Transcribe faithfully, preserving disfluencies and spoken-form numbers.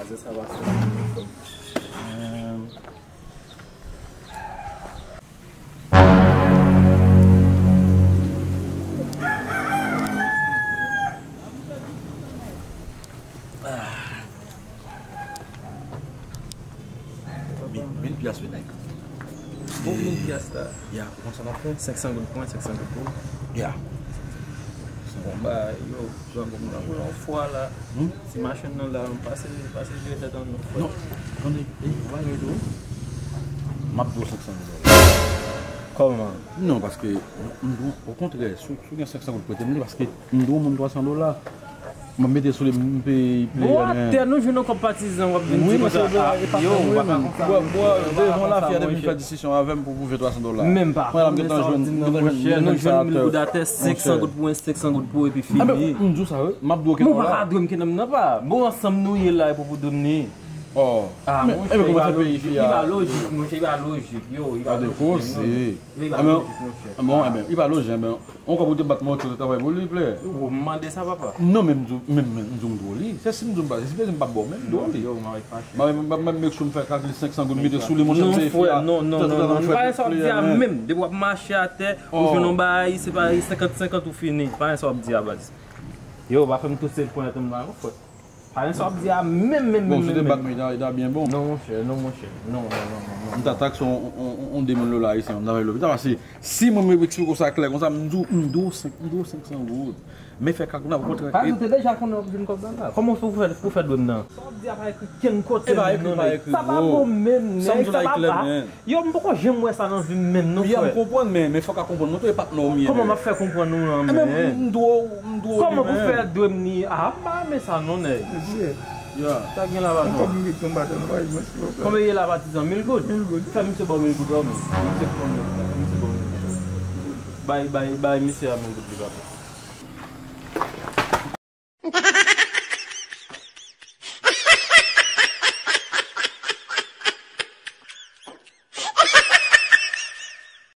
Sa va fè. Euh, Mil, mil pyas wi, nèg. Bon, mil pyas la. Ya, ou konn sa n ap fè? Senk san goud pou mwen, senk san goud pou ou. Ya. Bon, ba, yo, jan bon, mwen nan yon fwa la. Hmm? Ti machin nan la, pase, pase jere tèt an nou. Non, tande, e, ou pa gen tou? M ap di w senk san goud. Kòman? Non, paske, m, m, okontrè, si, si w gen senk san goud prete m li, paske m dwe yon moun twa san dola. Mwen mete sou li, m peye, peye. Bon, atè nou jwenn yon kòb patizan, w ap vin di konsa. Wi, mesye, e pa yo, ou pa ka konsa. Bò, bò, devan lafyè depi fè diskisyon avè m pou pwouve twa san dola. Menm pa. Mwen la, m gentan jwenn, m gentan jwenn, nou jwenn mil goud atè, senk san goud pou mwen, senk san goud pou ou, epi fini. A, men, m di w sa, wi. M ap dwe w kenbe w la. Mwen pa ka dwe m kenbe m nan pa. Bon, ansanm nou ye la, e pou pou dwe m ni. Oh. Ah, men, monchè, e men kòman se peyi fi a? Li pa lojik, monchè, li pa lojik, yo, li pa lojik. Gade koze. Li pa lojik, monchè. Bon, e ben, li pa lojik, e ben. Yon kòb ou te bat mwen, ou te travay pou li, plè. Ou mande sa, papa? Non, men m di w, men, men, m di w m dwe li. Se si m di w m pa, si m pa ba w, men m dwe li. Yo, m ap fache. M ap, m ap, m ap make sure m fè kalkil senk san goud, mete sou li, monchè, m se fi a. Non, frè, non, non, non, non. Pa gen sa w ap di a menm. Depi w ap mache atè, ou jwenn yon bagay, se pa senkant senkant ou fini. Pa gen sa w ap di a, baz. Yo, pa fè m touse l ponyèt m la, non, frè. Pa gen sa w ap di a menm, menm, menm, menm. Bon, si w te bat mwen, li ta, li ta byen bon. Non, monchè, non, monchè. Non, non, non, non, non. M ta takse yon, yon, yon, yon de mil dola ayisyen, m ta fè lopital, paske si mwen, mwen eksplike w sa klè konsa, m di w, m dwe w senk, m dwe w senk san goud. Men fè kalkil la, okontrè. Pa di w te deja konnen w ap jwenn kòb la la. Kòman w fè pou fè, pou fè dwe m nan? Sa w ap di a pa ekri kenn kote menm, non, nèg. Sa pa bon menm, nèg. Sa m di w la e klè, men. Yo, m poko janm wè sa nan vi m menm, non, frè. Ya, m konprann, men, men fòk a konprann mwen tou, e patnè w m ye, men. Kòman m ap fè konprann ou an, men? Kòman pou fè dwe m ni? Ah, m pa renmen sa, non, nèg. Mesye, sa gen la, patnè? Kòb m gen anba tèt mwen, pa jwenn, silvouplè. Konbyen ye la, patizan? Mil goud? Mil goud. Fè misye ba w mil goud, la, men. Fè misye ba w mil goud. Bay, bay, bay misye a mil goud li, papa.